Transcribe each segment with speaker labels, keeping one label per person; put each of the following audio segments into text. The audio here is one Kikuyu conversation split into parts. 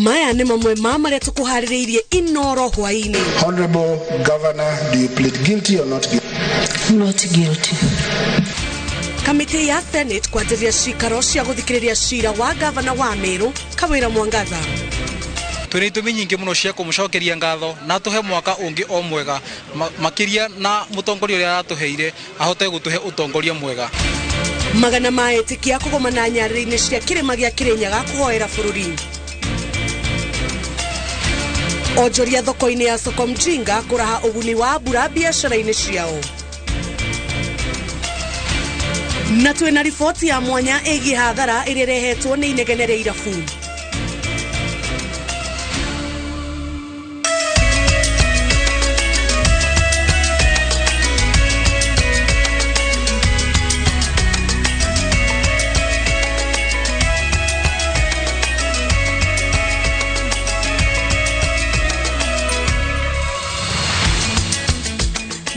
Speaker 1: Maya nĩ mamwe ma marĩa tũkũharĩrĩirie Inoro hwaĩ-inĩ.
Speaker 2: Honorable Governor, do you plead guilty or not guilty?
Speaker 3: Not guilty.
Speaker 1: Kamĩtĩ ya Senate kwanjĩrĩria cikaro cia gũthikĩrĩria cira wa gavana wa Meru Kawĩra Mwangaza.
Speaker 4: Twĩna itũmi nyingĩ mũno cia kũmũcokeria ngatho na tũhe mwaka ũngĩ o mwega makĩria na mũtongoria ũrĩa aratũheire ahote gũtũhe ũtongoria mwega.
Speaker 1: Magana ma etĩkia kũgomana nyarĩrĩ-inĩ cia kĩrĩma gĩa Kĩrĩnyaga kũhoera bũrũri. Onjoria thoko-inĩ ya Soko Mjinga kũraha ũguni wa mbura biacara-inĩ ciao. Na twĩna riboti ya mwanya ĩgiĩ hathara ĩrĩa ĩrehetwo nĩ inegene rĩa irabu.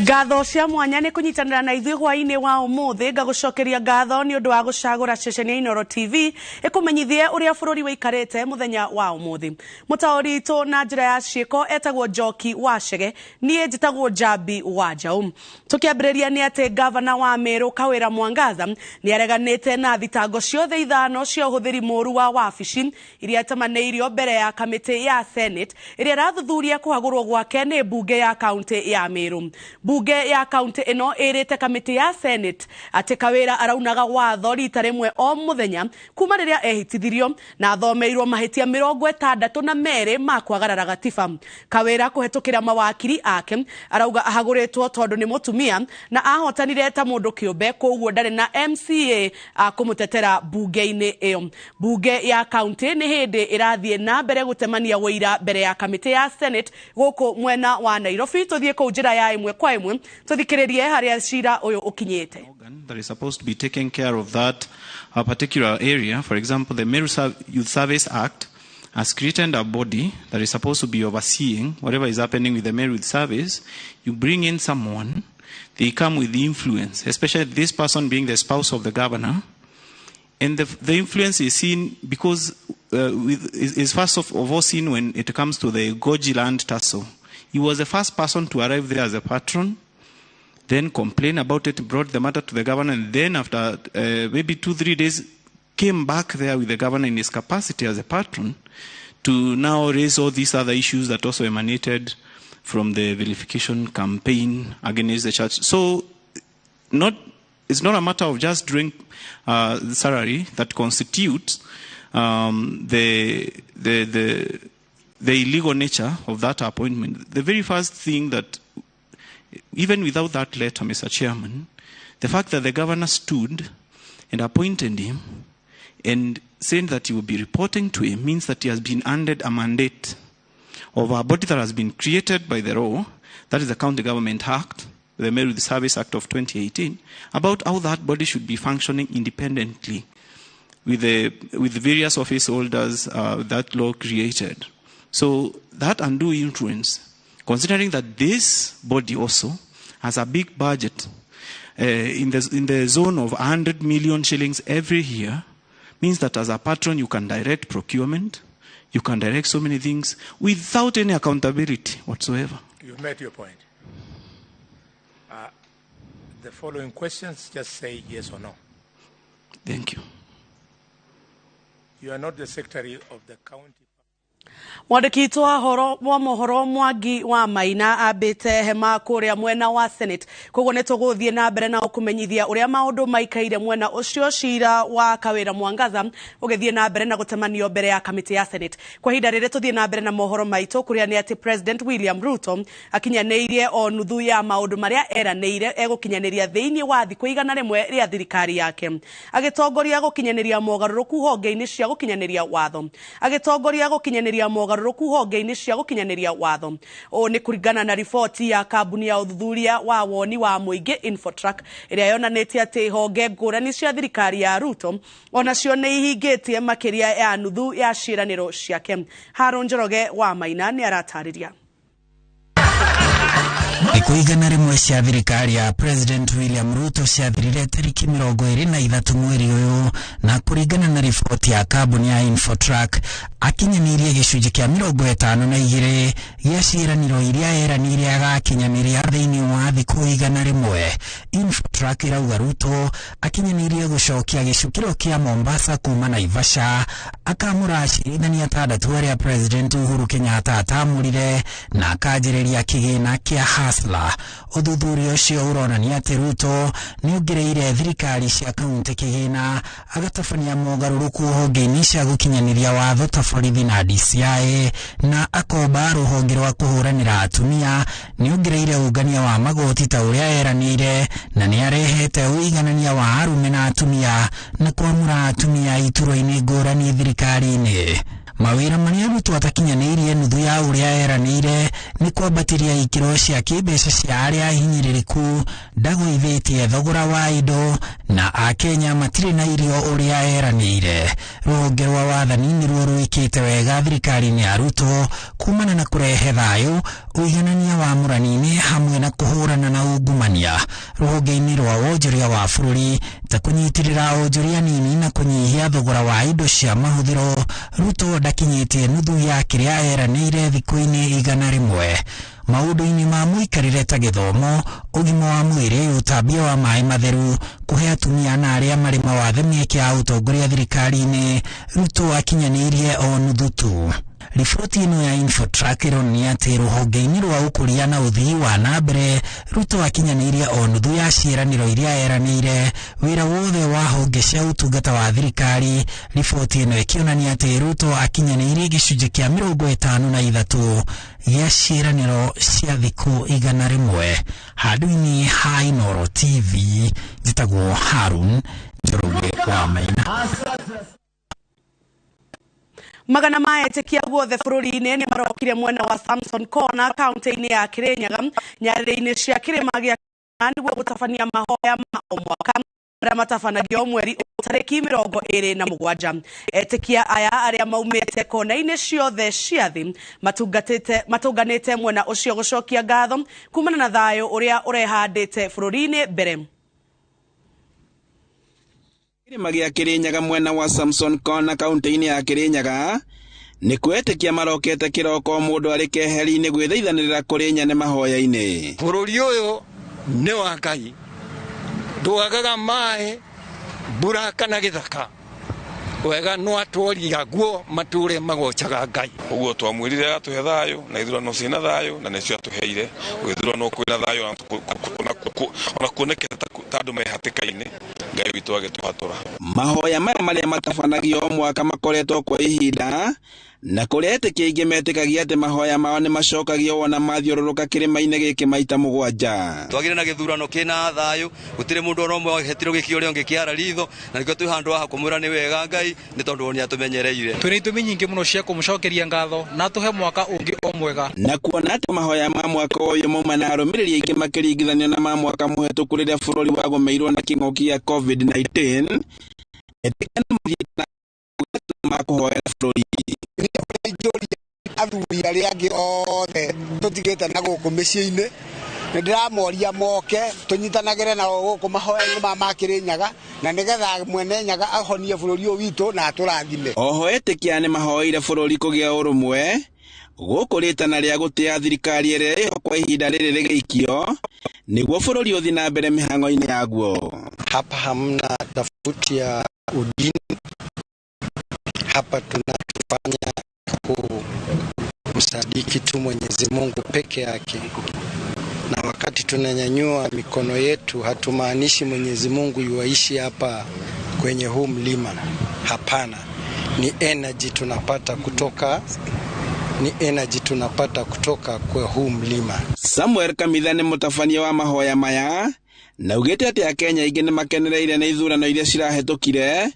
Speaker 1: Ngatho cia mwanya nĩ kũnyitanĩra na ithuĩ hwaĩ-inĩ wa ũmũthĩ. Ngagũcokeria ngatho nĩ ũndũ wa gũcagũra ceceni ya Inooro TV ĩkũmenyithie ũrĩa bũrũri wĩikarĩte mũthenya wa ũmũthĩ. Mũtaũri witũ na njĩra ya ciĩko etagwo Njoki wa Chege, niĩ njĩtagwo Njambi wa Njaũ. Tũkĩambĩrĩria nĩ atĩ gavana wa Meru Kawĩra Mwangaza nĩ areganĩte na thitango ciothe ithano cia ũhũthĩri mũru wa wabici iria itamanĩirio mbere ya kamĩtĩ ya Senate ĩrĩa ĩrathuthuria kũhagũrwo gwake nĩ mbunge ya kaunti ya Meru. Mbunge ya kaunti ĩno ĩrĩte kamĩtĩ ya Senate atĩ Kawĩra araunaga watho rita rĩmwe o mũthenya kuma rĩrĩa ehĩtithirio na athomeirwo mahĩtia 62 ma kwagarara gatiba. Kawĩra kũhetũkĩra mawakiri ake arauga ahagũrĩtwo tondũ nĩ mũtumia na ahotanire ta mũndũ kĩũmbe, koguo ndarĩ na MCA kũmũtetera mbunge-inĩ ĩyo. Mbunge ya kaunti nĩ hĩndĩ ĩrathiĩ na mbere gũtemania wũira mbere ya kamĩtĩ ya Senate gũkũ mwena wa Nairobi. Tũthiĩ kũu njĩra ya ĩmwe kwa ĩmwe tũthikĩrĩrie harĩa cira ũyũ ũkinyĩte.
Speaker 5: That is supposed to be taking care of that particular area. For example, the Meru Youth Service Act has created a body that is supposed to be overseeing whatever is happening with the Meru Youth Service. You bring in someone, they come with the influence, especially this person being the spouse of the governor. And the influence is seen because is first of all seen when it comes to the Goji land tussle. He was the first person to arrive there as a patron, then complain about it, brought the matter to the governor, and then after maybe 2-3 days, came back there with the governor in his capacity as a patron to now raise all these other issues that also emanated from the vilification campaign against the church. So it's not a matter of just drawing the salary that constitutes the illegal nature of that appointment. The very first thing that, even without that letter, Mr. Chairman, the fact that the governor stood and appointed him and saying that he will be reporting to him means that he has been handed a mandate of a body that has been created by the law, that is the County Government Act, the Meru Youth Service Act of 2018, about how that body should be functioning independently with the various office holders that law created. So that undue influence, considering that this body also has a big budget in the zone of 100 million shillings every year, means that as a patron you can direct procurement, you can direct so many things without any accountability whatsoever.
Speaker 6: You've made your point. The following questions, just say yes or no.
Speaker 5: Thank you.
Speaker 6: You are not the secretary of the county.
Speaker 1: Mwandĩki witũ wa mohoro Mwangi wa Maina ambĩte hema kũrĩa mwena wa Senate, koguo nĩ tũgũthiĩ na mbere na kũmenyithia ũrĩa maũndũ maikaire mwena ũcio. Cira wa Kawĩra Mwangaza ũgĩthiĩ na mbere na gũtemanio mbere ya kamĩtĩ ya Senate. Kwa ihinda rĩrĩ tũthiĩ na mbere na mohoro maitũ kũrĩa nĩ atĩ President William Ruto akinyanĩirie o nuthu ya maũndũ marĩa eranĩire egũkinyanĩria thĩinĩ wa thikũ 100 rĩa thirikari yake, agĩtongoria gũkinyanĩria mogarũrũku honge-inĩ cia gũkinyanĩria watho, agĩtongoria gũkinyanĩria mogarũrũku honge-inĩ cia gũkinyanĩria watho. Ũũ nĩ kũringana na riboti ya kambuni ya ũthuthuria wa woni wa mũingĩ Infotrack ĩrĩa yonanĩtie atĩ honge ngũrani cia thirikari ya Ruto onacio nĩ ihingĩtie makĩria ya nuthu ya ciĩranĩro ciake. Haron Njoroge wa Maina nĩ aratarĩria.
Speaker 3: Thikũ 100 cia thirikari ya President William Ruto ciathirire tariki 23 mweri ũyũ, na kũringana na riboti ya kambuni ya Infotrack akinyanĩirie gĩcunjĩ kĩa 52 gĩa ciĩranĩro iria eranĩire agakinyanĩria thĩinĩ wa thikũ 100. Infotrack ĩrauga Ruto akinyanĩirie gũcokia gĩcukĩro kĩa Mombasa kuma Naivasha, akamũra acirithania 6 arĩa President Uhuru Kenyatta atamũrire, na akanjĩrĩria kĩgĩna kĩa Hustler. Ũthuthuria ũcio ũronania atĩ Ruto nĩ ongereire thirikari cia kaunti kĩgĩna, agatabania mogarũrũku honge-inĩ cia gũkinyanĩria watho ta borithi na DCI, na akomba rũhonge rwa kũhũranĩra atumia. Nĩ ongereire ũngania wa magoti ta ũrĩa eranĩire, na nĩ arehete ũiganania wa arume na atumia na kwamũra atumia iturwa-inĩ ngũrani thirikari-inĩ. Mawĩra marĩa Ruto atakinyanĩirie nuthu ya ũrĩa eranĩire nĩ kwambatĩria ikĩro cia kĩmbeca cia arĩa ahinyĩrĩrĩku, ndagũithĩtie thogora wa indo, na akenya matirĩ na irio ũrĩa eranĩire. Rũhonge rwa wathani nĩruo rwĩkĩte wega thirikari-inĩ ya Ruto kumana na kũrehe thayũ, ũiganania wa mũrani-inĩ hamwe na kũhũrana na ungumania. Rũhonge-inĩ rwa wonjoria wa bũrũri ta kũnyitĩrĩra onjoria nini na kũnyihia thogora wa indo cia mahũthĩro, Ruto ndakinyĩtie nuthu ya kĩrĩa eranĩire thikũ-inĩ 100. Maũndũ-inĩ ma mũikarĩre ta gĩthomo, ũgima wa mwĩrĩ, ũtambia wa maĩ matheru, kũhe atumia na arĩa marĩ mawathe mĩeke ya ũtongoria thirikari-inĩ, Ruto akinyanĩirie o nuthu tu. Riboti ĩno ya Infotrack ĩronania atĩ rũhonge-inĩ rwa ũkũria na ũthii wa na mbere, Ruto akinyanĩirie o nuthu ya ciĩranĩro iria eranĩire. Wĩra wothe wa honge cia ũtungata wa thirikari, riboti ĩno ĩkĩonania atĩ Ruto akinyanĩirie gĩcunjĩ kĩa 53 gĩa ciĩranĩro cia thikũ 100. Handũ-inĩ ha Inooro TV, njĩtagwo Harun Njoroge wa Maina.
Speaker 1: Magana ma etĩkia guothe bũrũri-inĩ nĩ marokire mwena wa Samson Corner kaunti-inĩ ya Kirinyaga nyarĩrĩ-inĩ cia kĩrĩma gĩa nĩguo gũtabania mahoya ma o mwaka arĩa matabanagio mweri tarĩki 27. Etĩkia aya arĩa maumĩte kona-inĩ ciothe cia thĩ matũnganĩte mwena ũcio gũcokia ngatho kumana na thayũ ũrĩa ũrehandĩte bũrũri-inĩ mbere.
Speaker 7: Kĩrĩma gĩa Kirinyaga mwena wa Samson Corner kaunti-inĩ ya Kirinyaga nĩ kwetĩkia marokete kĩroko mũndũ arĩ keheri-inĩ gwĩthaithanĩrĩra kũrĩ nyene mahoya-inĩ.
Speaker 8: Bũrũri ũyũ nĩ wa Ngai, ndwagaga maĩ, mbura kana gĩthaka, wega no atworia guo mature magocaga Ngai.
Speaker 9: Ũguo twamwĩrire agatũhe thayũ na ithurano ciĩna thayũ na nĩcio atũheire gũithurano kwĩna thayũ ona kuonekete ta andũ me hatĩka-inĩ, Ngai witũ agĩtũhatũra.
Speaker 7: Mahoya maya marĩa matabanagio o mwaka makoretwo kwa ihinda, na kũrĩa etĩkia aingĩ metĩkagia atĩ mahoya mao nĩ macokagio wona mathiũrũrũka kĩrĩma-inĩ gĩkĩ maita 7.
Speaker 10: Twagire na gĩthurano kĩna thayũ, gũtirĩ mũndũ ona ũmwe wahetirwo gĩkĩo ũrĩa ũngĩ kĩara ritho, na nĩkĩo twĩ handũ haha kũmwĩra nĩ wega Ngai nĩ tondũ nĩ atũmenyereire.
Speaker 4: Twĩna itũmi nyingĩ mũno cia kũmũcokeria ngatho na atũhe mwaka ũngĩ o mwega.
Speaker 7: Na kuona atĩ mahoya ma mwaka ũyũ mauma na arũmĩrĩri aingĩ makĩringithanio na ma mwaka mũhetũku rĩrĩa bũrũri wagũmĩirwo na kĩng'ũki gĩa COVID-19, etĩkia nĩ mathiĩte na ma kũhoera bũrũri.
Speaker 2: Athuri arĩa angĩ othe tũtigĩte na gũkũ mĩciĩ-inĩ nĩ ndĩramoria moke tũnyitanagĩre nao gũkũ mahoya-inĩ ma Kĩrĩnyaga, na nĩgetha mwene Nyaga ahonie bũrũri ũyũ witũ na atũrathime.
Speaker 7: Oho etĩkia nĩ mahoeire bũrũri kũgĩa ũrũmwe gũkũ rĩtana rĩa gũtĩa thirikari ĩrĩa ĩho kwa ihinda rĩrĩ rĩgĩikio nĩguo bũrũri ũthiĩ na mbere mĩhang'o-inĩ yaguo.
Speaker 11: Hapa hamna tofauti ya udini, hapa tunachofanya kumsadiki tu Mwenyezi Mungu peke yake, na wakati tunanyanyua mikono yetu hatumaanishi Mwenyezi Mungu yuaishi hapa kwenye huu mlima. Hapana, ni energy tunapata kutoka, ni energy tunapata kutoka kwa huu mlima.
Speaker 7: Samuel Kamitha nĩ mũtabania wa mahoya maya na ugĩte atĩ Akenya aingĩ nĩ makenereire nĩ ithurano iria cirahĩtũkire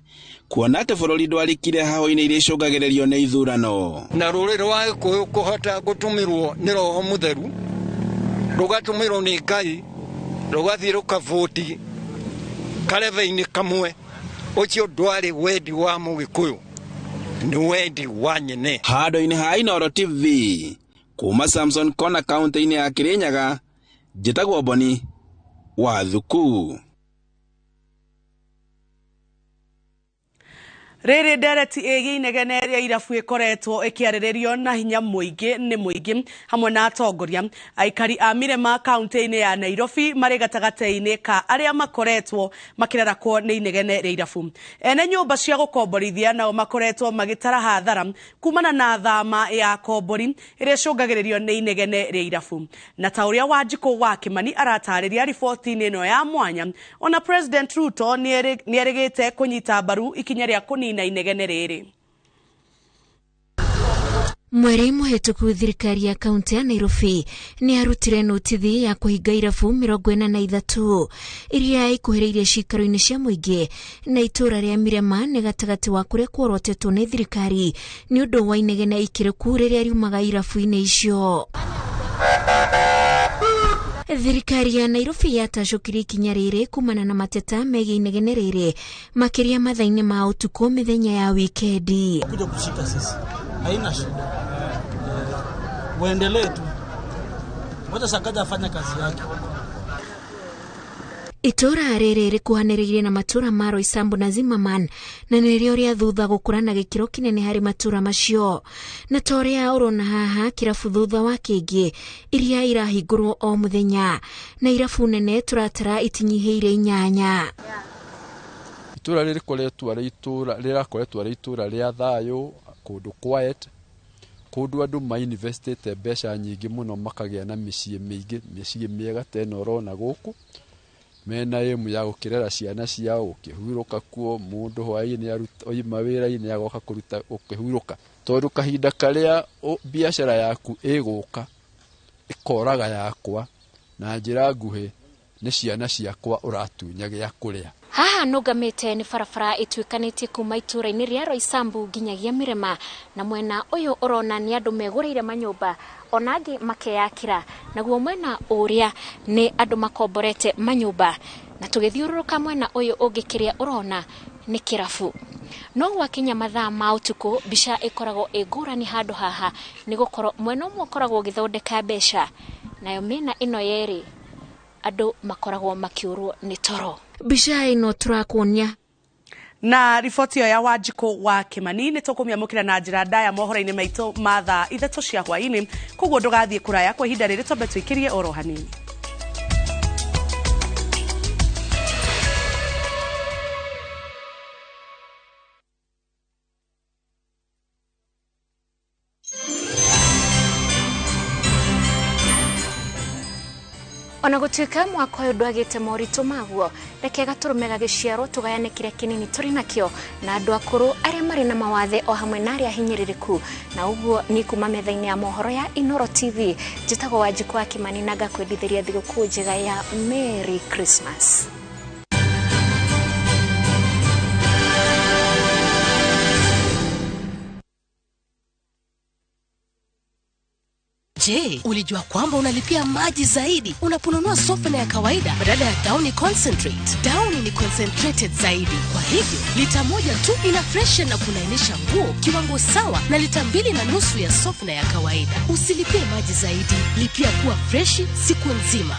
Speaker 7: kuona atĩ bũrũri ndwarikire hahũ-inĩ iria icũngagĩrĩrio nĩ ithurano.
Speaker 8: Na rũrĩrĩ rwa Gĩkũyũ kũhota gũtũmĩrwo nĩ Roho Mũtheru, rũgatũmĩrwo nĩ Ngai, rũgathiĩ rũkavũti karebe-inĩ kamwe, ũcio ndwarĩ wendi wa Mũgĩkũyũ, nĩ wendi wa nyene.
Speaker 7: Handũ-inĩ ha Inooro TV kuma Samson Corner kaunti-inĩ ya Kirinyaga, Njĩtagwo Boni wa Thuku.
Speaker 1: Rĩrĩ ndereti ĩgiĩ inegene rĩa irabu ĩkoretwo ĩkĩarĩrĩrio na hinya mũingĩ nĩ mũingĩ hamwe na atongoria. Aikari a Mirema kaunti-inĩ ya Nairobi marĩ gatagatĩ-inĩ ka arĩa makoretwo makĩrarakwo nĩ inegene rĩa irabu. Ene nyũmba cia gũkomborithia nao makoretwo magĩtara hathara kumana na thama ya kombori ĩrĩa ĩcũngagĩrĩrio nĩ inegene rĩa irabu. Na ta ũrĩa Wanjikũ wa Kĩmani aratarĩria riboti-inĩ ĩno ya mwanya, ona President Ruto nĩerĩgĩte kũnyita mbaru ikinya rĩa kũnina na inegene rĩrĩ.
Speaker 12: Mweri mũhĩtũku thirikari ya kaunti ya Nairobi nĩ yarutire notithi ya kũhinga irabu 43 iria ikuhĩrĩirie ciikaro-inĩ cia mũingĩ na itũũra rĩa Mirema nĩ gatagatĩ wa kũrĩa kuorotetwo nĩ thirikari nĩ ũndũ wa inegene ikĩrĩku rĩrĩa riumaga irabu-inĩ icio. Thirikari ya Nairobi yatacũkirie ikinya rĩrĩ kumana na mateta megiĩ inegene rĩrĩ makĩria mathaa-inĩ ma ũtukũ mĩthenya ya wikendi.
Speaker 13: Kuja kushika sisi haina shida, waendelee tu, wacha Sakaja afanye kazi yake.
Speaker 12: Itũũra rĩrĩ rĩkuhanĩrĩirie na matũũra ma Roysambu na Zimmerman na nĩrĩo rĩa thutha gũkũra na gĩkĩro kĩnene harĩ matũũra macio. Na ta ũrĩa ũrona haha kĩrabu thutha wa kĩngĩ iria irahingũrwo o mũthenya na irabu nene tũratara itinyihĩire 8.
Speaker 14: Itũũra rĩrĩ rĩrakoretwo rĩ itũũra rĩa thayũ, kũndũ quiet, kũndũ andũ mainvestĩte mbeca nyingĩ mũno makagĩa na mĩciĩ mĩingĩ, mĩciĩ mĩega ta ĩno ũrona gũkũ. Mena ĩmu ya gũkĩrera ciana ciao, gũkĩhurũka kuo, mũndũ hwaĩ-inĩ oima wĩra-inĩ agoka kũruta gũkĩhurũka. Tondũ kahinda karĩa biacara yaku ĩgũka ĩkoraga yakwa na njĩra nguhĩ nĩ ciana ciakwa ũratunya gĩa kũrĩa.
Speaker 12: Haha nũgamĩte nĩ barabara ĩtuĩkanĩtie kuma itũũra-inĩ rĩa Roysambu nginyagia Mirema na mwena ũyũ ũrona nĩ andũ megũrĩire manyũmba ona angĩ makeyakĩra, naguo mwena ũrĩa nĩ andũ makomborete manyũmba, na tũgĩthiũrũrũka mwena ũyũ ũngĩ kĩrĩa ũrona nĩ kĩrabu. No gwakinya mathaa ma ũtukũ mbica ĩkoragwo ĩ ngũrani handũ haha nĩ gũkorwo mwena ũmwe ũkoragwo ũgĩthondeka mbeca nayo mĩena ĩno yerĩ andũ makoragwo makĩũrwo nĩ toro. Mbica ĩno tũrakuonia
Speaker 1: na riboti ĩyo ya Wanjikũ wa Kĩmani nĩ tũkũmĩamũkĩra na njĩra ndaya mohoro-inĩ maitũ ma thaa 3 cia hwaĩ-inĩ, koguo ndũgathiĩ kũraya kwa ihinda rĩrĩ, twambe tũikĩrie oro hanini.
Speaker 12: Ona gũtuĩka mwaka ũyũ ndwagĩte moritũ maguo, reke gatũrũme gagĩciarwo tũgayane kĩrĩa kĩnini tũrĩ nakĩo na andũ akũrũ arĩa marĩ na mawathe o hamwe na arĩa ahinyĩrĩrĩku. Na ũguo nĩ kuma metha-inĩ ya mohoro ya Inooro TV. Njĩtagwo Wanjikũ wa Kĩmani na ngakwendithĩria thigũkũ njega ya Merry Christmas.
Speaker 15: Je, ulijua kwamba unalipia maji zaidi unaponunua softener ya kawaida badala ya Downy Concentrate? Downy ni concentrated zaidi. Kwa hivyo, lita 1 tu ina freshen na kulainisha nguo kiwango sawa na lita 2.5 ya softener ya kawaida. Usilipie maji zaidi, lipia kuwa freshi siku nzima.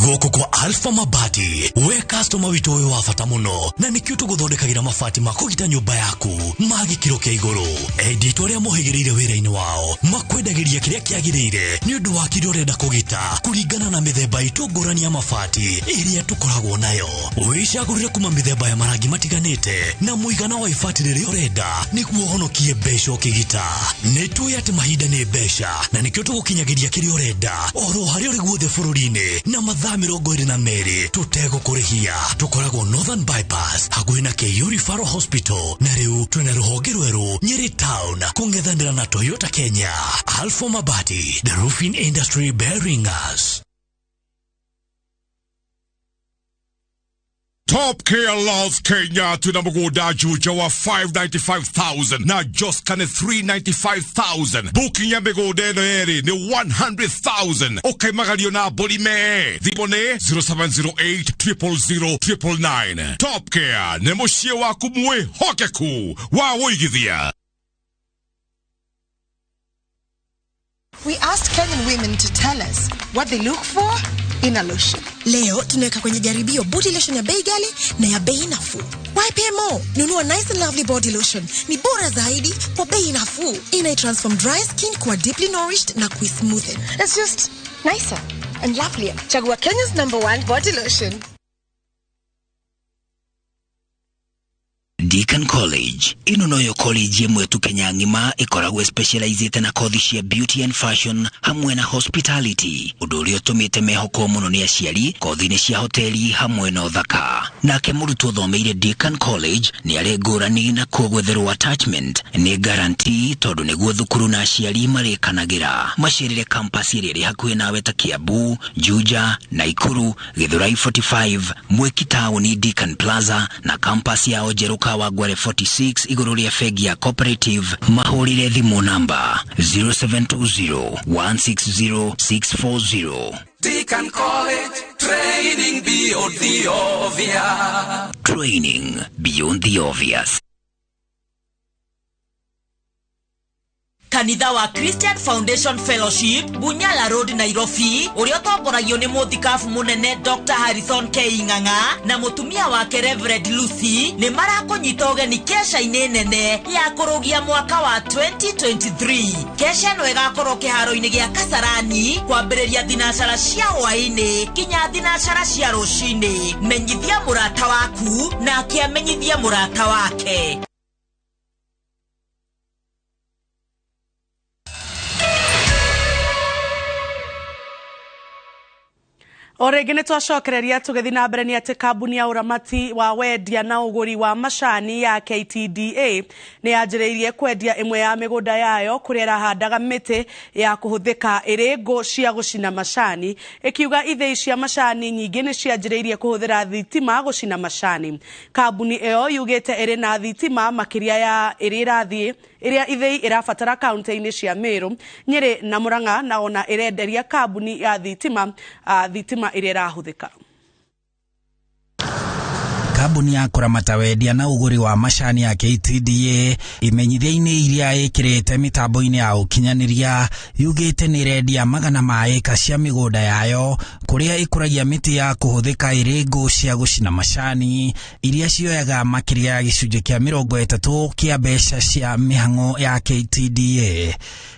Speaker 16: Gũkũ kwa Alpha Mabati, we customer witũ ũyũ wa bata mũno, na nĩkĩo tũgũthondekagĩra mabati ma kũgita nyũmba yaku ma gĩkĩro kĩa igũrũ. Endi itũ arĩa mohĩgĩrĩire wĩra-inĩ wao makwendagĩria kĩrĩa kĩagĩrĩire nĩ ũndũ wa kĩrĩa ũrenda kũgita kũringana na mĩthemba itũ ngũrani ya mabati ĩrĩa tũkoragwo nayo. Wĩcagũrĩre kuma mĩthemba ya marangi matiganĩte na mũigana wa ibati rĩrĩa ũrenda nĩguo ũhonokie mbeca ũkĩgita. Nĩ tũĩ atĩ mahinda nĩ mbeca na nĩkĩo tũgũkinyagĩria kĩrĩa ũrenda oro harĩa ũrĩ guothe bũrũri-inĩ na mathaa 22 tũtegũkũrĩhia. Tũkoragwo Northern Bypass hakuhĩ na KU Referral Hospital, na rĩu twĩna rũhonge rwerũ Nyeri Town kũng'ethanĩra na Toyota Kenya. Alpha Mabati, the roofing industry bearing us.
Speaker 17: Top Care Loves Kenya tuna mugunda juja wa 595,000 na Joskane 395,000. Booking ya migunda eno eri ni 100,000. Okay, magario na bolime. Thimũ 0708 000 999. Top Care ni muciĩ waku mwĩhokeku wa wũigithia.
Speaker 18: We asked Kenyan women to tell us what they look for in a lotion.
Speaker 19: Leo tunaweka kwenye jaribio body lotion ya bei ghali na ya bei nafuu. YPMO, nunua Nice and Lovely body lotion. Ni bora zaidi kwa bei nafuu. Ina transform dry skin kuwa deeply nourished na kuismoothen.
Speaker 18: It's just nicer and lovelier. Chagua Kenya's #1 body lotion.
Speaker 20: Deacon College ino noyo college ĩmwe tu Kenya ng'ima ĩkoragwo specializĩte na kothi cia beauty and fashion hamwe na hospitality, ũndũ ũrĩa ũtũmĩte mehokwo mũno nĩ aciari kothi-inĩ cia hoteli hamwe na ũthaka. Nake mũrutwo ũthomeire Deacon College nĩ arĩ ngũrani na kuo gwetherwo attachment nĩ guarantee, tondũ nĩguo thukuru na aciari marĩkanagĩra. Macerere campus ĩrĩa ĩrĩ hakuhĩ nawe ta Kiambu, Juja, Naikuru, Githurai 45, Mwiki Town, Deacon Plaza na campus yao njerũ Kawangware 46 igũrũ rĩa bengi ya Cooperative. Mahũrĩre thimũ namba 0720 160 640.
Speaker 21: Deacon College, training beyond the obvious.
Speaker 20: Training beyond the obvious.
Speaker 22: Kanitha wa Christian Foundation Fellowship Bunyala Road Nairobi ũrĩa ũtongoragio nĩ mũthikabu mũnene Dr. Harrison K. Ng'ang'a na mũtumia wake Reverend Lucy nĩ marakũnyita ũgeni kesha-inĩ nene ya kũrũgia mwaka wa 2023. Kesha ĩno ĩgakorwo kĩharo-inĩ gĩa Kasarani kwambĩrĩria thinacara cia hwaĩ-inĩ nginya thinacara cia rũcinĩ. Menyithia mũrata waku nake amenyithie mũrata wake.
Speaker 1: O rĩngĩ nĩ twacokereria tũgĩthiĩ na mbere nĩ atĩ kambuni ya ũramati wa wendia na ũgũri wa macani ya KTDA nĩ yanjĩrĩirie kwendia ĩmwe ya mĩgũnda yayo kũrĩa ĩrahandaga mĩtĩ ya kũhũthĩka ĩrĩ ngũ cia gũcina macani, ĩkiuga ithĩi cia macani nyingĩ nĩ cianjĩrĩirie kũhũthĩra thitima gũcina macani. Kambuni ĩyo yugĩte ĩrĩ na thitima makĩria ya ĩrĩa ĩrathiĩ ĩrĩa ithĩi ĩrabatara kaunti-inĩ cia Meru, Nyĩrĩ na Murang'a, na ona ĩrenderia kambuni ya thitima thitima ĩrĩa ĩrahũthĩka.
Speaker 3: Kambuni ya kũramata wendia na ũgũri wa macani ya KTDA imenyithia-inĩ iria ĩkĩrĩte mĩtambo-inĩ ya ũkinyanĩria yugĩte nĩ ĩrendia magana ma ĩka cia mĩgũnda yayo kũrĩa ĩkũragia mĩtĩ ya kũhũthĩka ĩrĩ ngũ cia gũcina macani iria cioyaga makĩria ya gĩcunjĩ kĩa 30 kĩa mbeca cia mĩhang'o ya KTDA.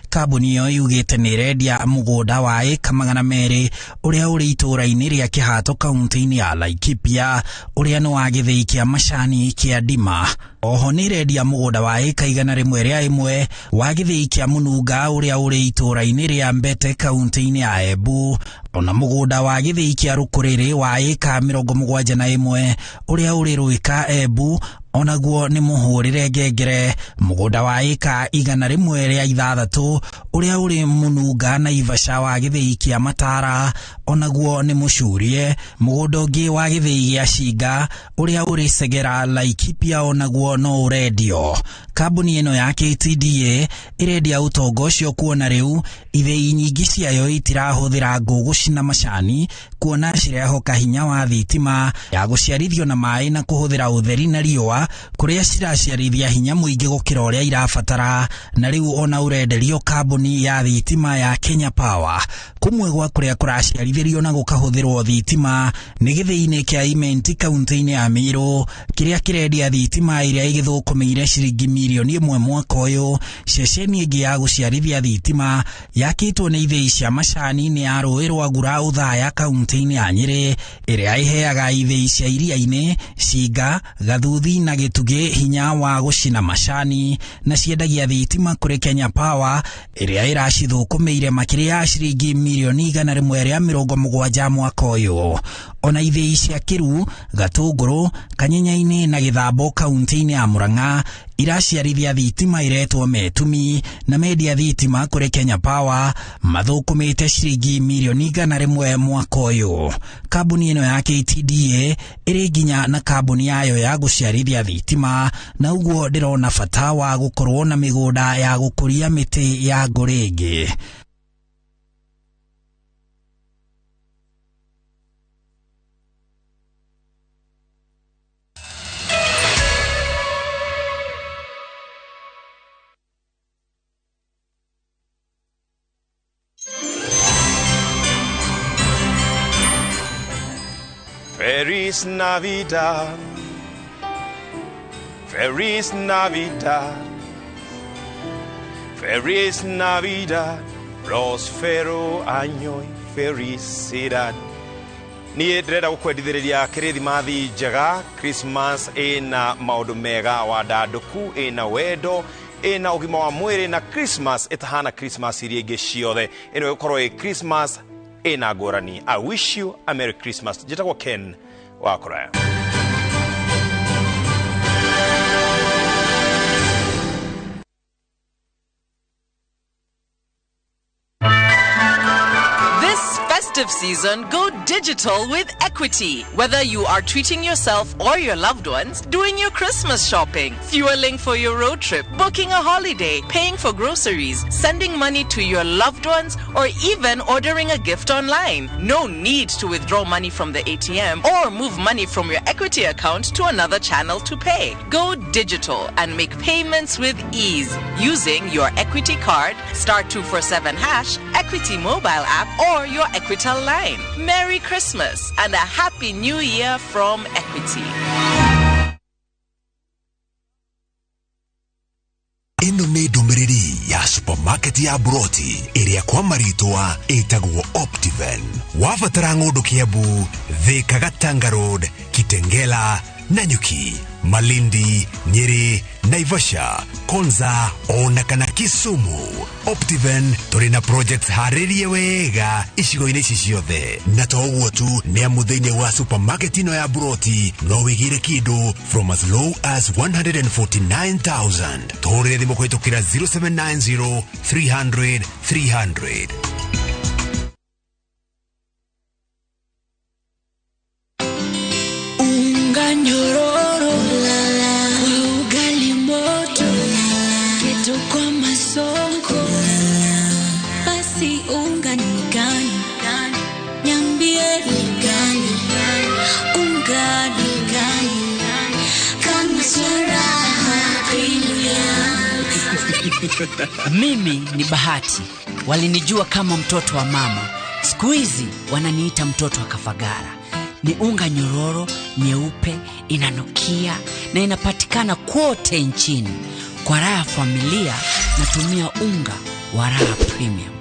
Speaker 3: Kambuni ĩyo yugĩte nĩ ĩrendia mũgũnda wa ĩka 200 ũrĩa ũrĩ itũũra-inĩ rĩa Kĩhato kaunti-inĩ ya Laikipia ũrĩa nĩ wa gĩthĩi kĩa macani kĩa Ndima. Oho nĩ ĩrendia mũgũnda wa ĩka 101 wa gĩthĩi kĩa Mũnunga ũrĩa ũrĩ itũũra-inĩ rĩa Mbete kaunti-inĩ ya Embu, ona mũgũnda wa gĩthĩi kĩa Rũkũrĩrĩ wa ĩka 71 ũrĩa ũrĩ Rũĩka Embu onaguo nĩ mũhũrĩre ngengere, mũgũnda wa ĩka 106 ũrĩa ũrĩ Mũnunga na Ivasha wa gĩthĩi kĩa Matara onaguo nĩ mũcurie, mũgũnda ũngĩ wa gĩthĩi gĩa Cinga ũrĩa ũrĩ Segera Laikipia onaguo no ũrendio. Kambuni ĩno ya KTDA ĩrendia ũtonga ũcio kuona rĩu ithĩi nyingĩ ciayo itirahũthĩra ngũ gũcina macani, kuona cirehoka hinya wa thitima ya gũciarithio na maĩ na kũhũthĩra ũtheri na riũa kũrĩa ciraciarithia hinya mũingĩ gũkĩra ũrĩa irabatara, na rĩu ona ũrenderio kambuni ya thitima ya Kenya Power. Kũmwe gwa kũrĩa kũraciarithĩrio na gũkahũthĩrwo thitima nĩ gĩthĩi-inĩ kĩa Imenti kaunti-inĩ ya Meru kĩrĩa kĩrendia thitima ĩrĩa ĩgĩthũkũmĩire ciringi mirioni 1 mwaka ũyũ. Ceceni ĩngĩ ya gũciarithia thitima yakĩtwo nĩ ithĩi cia macani nĩ ya Rũĩ rwa Ngura Ũthaya kaunti-inĩ ya Nyĩrĩ ĩrĩa ĩheaga ithĩi cia iria-inĩ Cinga, Gathuthi na Gĩtugĩ hinya wa gũcina macani na ciendagia thitima kũrĩ Kenya Power ĩrĩa ĩracithũkũmĩire makĩria ya ciringi mirioni 170 mwaka ũyũ. Ona ithĩi cia Kĩru, Gatũngũrũ, Kanyenyainĩ na Gĩthambo kaunti-inĩ ya Murang'a iraciarithia thitima iretwo Metumi na mendia thitima kũrĩ Kenya Power mathũkũmĩte ciringi mirioni 100 mwaka ũyũ. Kambuni ĩno ya KTDA ĩrĩ nginya na kambuni yayo ya gũciarithia thitima, na ũguo ndĩrona bata wa gũkorwo na mĩgũnda ya gũkũria mĩtĩ ya ngũ rĩngĩ.
Speaker 5: Feliz Navidad. Feliz Navidad. Feliz Navidad. Prospero año y felicidad. Niä ndärenda gå kwendithä kĩrĩthimathi njega. Christmas ĩna maũndũ mega, wandandũku, ĩna wendo, ĩna ũgima wa mwĩrĩ, na Christmas ĩtahana Christmas iria ingĩ ciothe. Ĩno ĩgũkorwo ĩ Christmas ĩna ngũrani. I wish you a Merry Christmas. Njĩtagwo Ken wa Kũraya.
Speaker 6: This festive season, go digital with Equity. Whether you are treating yourself or your loved ones, doing your Christmas shopping, fueling for your road trip, booking a holiday, paying for groceries, sending money to your loved ones, or even ordering a gift online. No need to withdraw money from the ATM or move money from your Equity account to another channel to pay. Go digital and make payments with ease using your Equity card, *247 hash, Equity mobile app, or your Equitel line. Merry Christmas and a Happy New Year from Equity.
Speaker 23: Ĩno nĩ ndũmĩrĩri ya supermarket ya Broti ĩrĩa kwa marĩtwa ĩtagwo Optiven. Wabatara ng'ũndũ Kiambu, Thika, Gatanga Road, Kitengela, Nanyuki, Malindi, Nyeri, Naivasha, Konza ona kana Kisumu. Optiven tũrĩ na projects harĩrie wega icigo-inĩ ici ciothe, na to ũguo tu, nĩ amu thĩinĩ wa supermarket ĩno ya Broti no wĩgĩre kĩndũ from as low as 149,000. Tũhũrĩre thimũ kũhĩtũkĩra 0790 300 300.
Speaker 24: Unga nyororo kwa ugali moto, keto kwa masonko, basi unga ni gani? Niambie ni gani? Unga ni gani? Kama suraha premium.
Speaker 25: Mimi ni Bahati, walinijua kama mtoto wa mama, siku hizi wananiita mtoto wa Kafagara. Ni unga nyororo, nyeupe, inanukia na inapatikana kote nchini. Kwa raha ya familia natumia unga wa Raha Premium.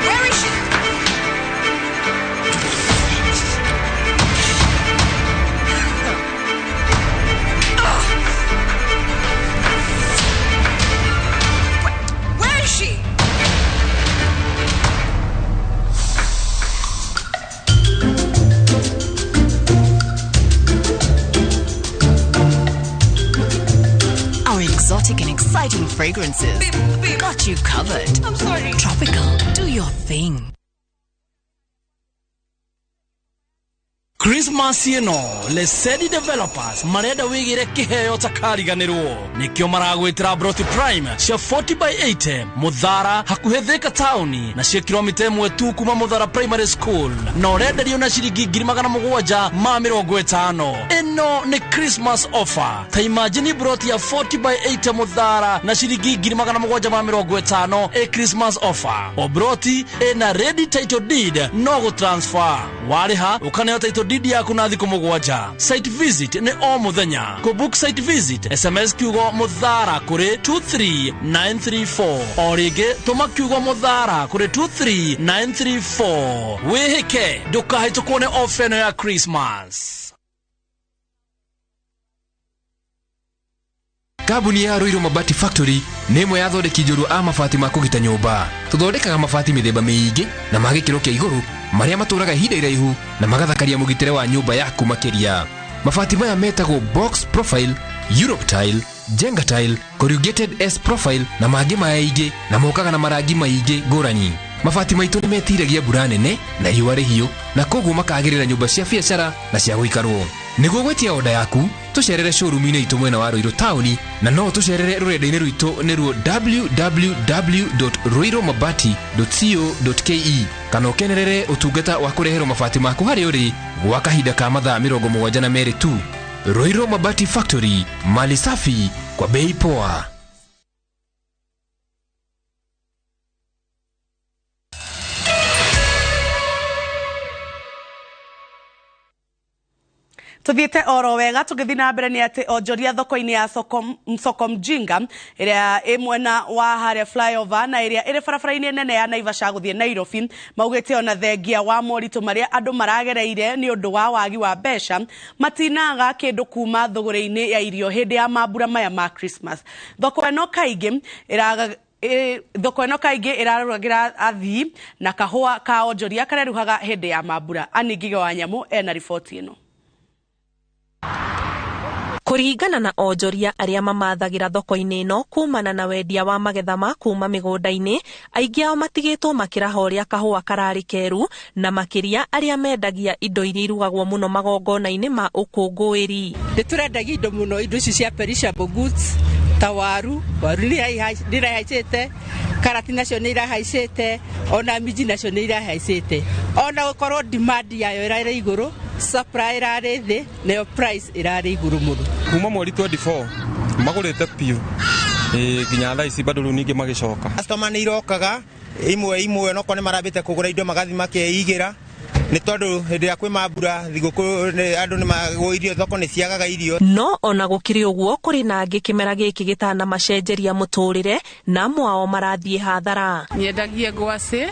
Speaker 18: Where is she? Where is she?
Speaker 6: Our exotic and exciting fragrances got you covered.
Speaker 18: I'm sorry.
Speaker 6: Tropical, do your thing.
Speaker 26: Christmas ĩno Lesedi Developers marenda wĩgĩre kĩheo takariganĩrwo, nĩkĩo maragwĩtĩra Broti Prime cia 40 by 80 Mũthara hakuhĩ Thika taũni, na cia kilomita 1 tu kuma Mũthara Primary School, na ũrenderio na ciringi 750,000. Ĩno nĩ Christmas offer. Ta imagine broti ya 40 by 80 Mũthara na ciringi 750,000 ĩ Christmas offer. O broti ĩna ready title deed, no gũtransfer warĩha ũkaneo title deed yaku na thikũ 7. Site visit nĩ o mũthenya. Kũbook site visit, SMS kiugo Mũthara kũrĩ 23934. O rĩngĩ tũma kiugo Mũthara kũrĩ 23934. Wĩhĩke, ndũkahĩtũkwo nĩ ofa ĩno ya Christmas.
Speaker 27: Kambuni ya Ruiru Mabati Factory nĩ ĩmwe ya athondeki njorua a mabati ma kũgita nyũmba. Tũthondekaga mabati mĩthemba mĩingĩ na ma gĩkĩro kĩa igũrũ marĩa matũraga ihinda iraihu na magathakaria mũgitĩre wa nyũmba yaku makĩria. Mabati maya metagwo box profile, Europe tile, Jenga tile, corrugated S profile na mangĩ maingĩ, na mokaga na marangi maingĩ ngũrani. Mabati maitũ nĩ metiragia mbura nene na riũa rĩhiũ, na koguo makagĩrĩra nyũmba cia biacara na cia gũikarwo. Nĩguo gwĩtia oda yaku, Tũcerere showroom-inĩ itũ mwena wa Ruiru taũni, na no tũcerere rũrenda-inĩ rwitũ nĩruo www.ruirumabati.co.ke, kana ũkenerere ũtungata wa kũreherwo mabati maku harĩa ũrĩ gwa kahinda ka mathaa 72 tu. Ruiru Mabati Factory, mali safi kwa bei poa.
Speaker 1: Tuthiete oro wega tugithi na mbere ni ati onjoria thoko-ini ya soko mjinga iria i mwena wa haria flyover na iria iri barabara-ini nene ya Naivasha guthie Nairobi maugite ona thengia wa moritu maria andu maragereire ni undu wa wagi wa mbeca matinaga kindu kuma thuguri-ini ya irio hindi ya mambura maya ma Christmas. Thoko ino kaingi thoko ino kaingi irarugagira athii na kahua ka onjoria kareruhaga hindi ya mambura. Aningige wa Nyamu ena riboti ino.
Speaker 2: Kũringana na onjoria arĩa mamathagira thoko-inĩ ĩno kumana na wendia wa magetha ma kuma mĩgũnda-inĩ, aingĩ ao matigĩtwo makĩraha ũrĩa kahũa kararĩ keru, na makĩria arĩa mendagia indo iria irugagwo mũno magongona-inĩ ma ũkũngũĩri.
Speaker 4: Nĩ tũrendagia indo mũno, indo ici cia perishable goods ta waru, waru nĩ irahaicĩte, karati nacio nĩ irahaicĩte, ona minji nacio nĩ irahaicĩte. Ona gũkorwo demand yayo ĩrarĩ igũrũ, supply ĩrarĩ thĩ, nayo price ĩrarĩ igũrũ mũno.
Speaker 7: Kuma mweri 24 magũrĩte piũ nginya thaa ici bado rĩu ningĩ magĩcoka.
Speaker 8: Customer nĩ irokaga imwe imwe, onokorwo nĩ marambĩte kũgũra indo magathiĩ makeigĩra, nĩ tondũ hĩndĩ ĩrĩa kwĩ mambura thigũkũ andũ nĩ magũirio, thoko nĩ ciagaga irio.
Speaker 2: No ona gũkĩrĩ ũguo kũrĩ na angĩ kĩmera gĩkĩ gĩtanamacenjeria mũtũrĩre na amwe ao marathiĩ hathara.
Speaker 9: Nyendagia ngwacĩ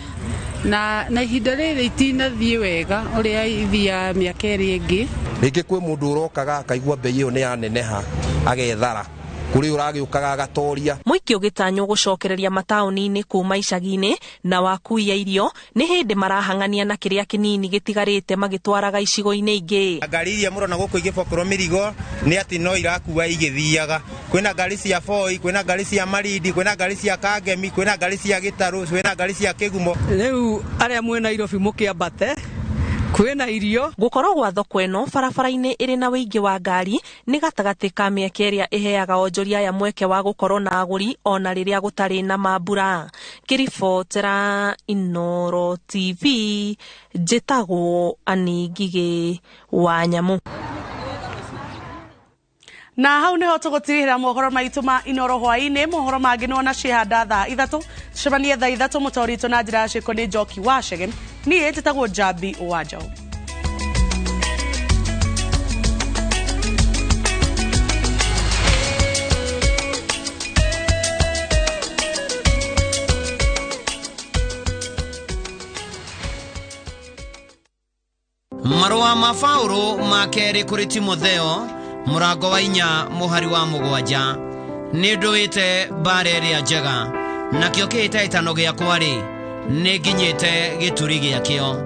Speaker 9: na ihinda rĩrĩ itinathiĩ wega ũrĩa ithiaga mĩaka ĩrĩa ĩngĩ.
Speaker 10: Rĩngĩ kwĩ mũndũ ũrokaga akaigua mbei ĩyo nĩ yaneneha agethara, kũrĩ ũragĩũkaga agatoria.
Speaker 2: Mũingĩ ũgĩtanywo gũcokereria mataũni-inĩ kuma icagi-inĩ na wakuia irio nĩ hĩndĩ marahang'ania na kĩrĩa kĩnini gĩtigarĩte magĩtwaraga icigo-inĩ ingĩ.
Speaker 8: Ngari iria mũrona gũkũ igĩbokerwo mĩrigo nĩ atĩ no irakua igĩthiaga. Kwĩna ngari cia Voi, kwĩna ngari cia Malindi, kwĩna ngari cia Kangemi, kwĩna ngari cia Gĩtarũ, kwĩna ngari cia Kĩgumo.
Speaker 4: Rĩu arĩa mwĩ Nairobi mũkĩambate kwĩna irio.
Speaker 2: Gũkorwo gwa thoko ĩno barabara-inĩ ĩrĩ na ũingĩ wa ngari nĩ gatagatĩ ka mĩeke ĩrĩa ĩheaga onjoria aya mweke wa gũkorwo na agũri ona rĩrĩa gũtarĩ na mambura. Ngĩribotera Inooro TV, njĩtagwo Annie Ngigĩ wa Nyamu.
Speaker 1: Na hau niho tugutirihira mohoro maitu ma Inooro hwaini. Mohoro mangi nĩwona ciĩhanda thaa 3, tucemanie thaa 3 mũtaũri na njĩra ya ciĩko nĩ Njoki wa Chege. Niĩ njĩtagwo Njambi wa Njaũ.
Speaker 11: Marũa ma Paũlũ ma kerĩ kũrĩ Timotheo mũrango wa 4 mũhari wa 7, nĩ ndũĩte mbara ĩrĩa njega, nakĩo kĩhĩtahĩtano gĩakwa-rĩ, nĩ nginyĩte gĩturi gĩakĩo.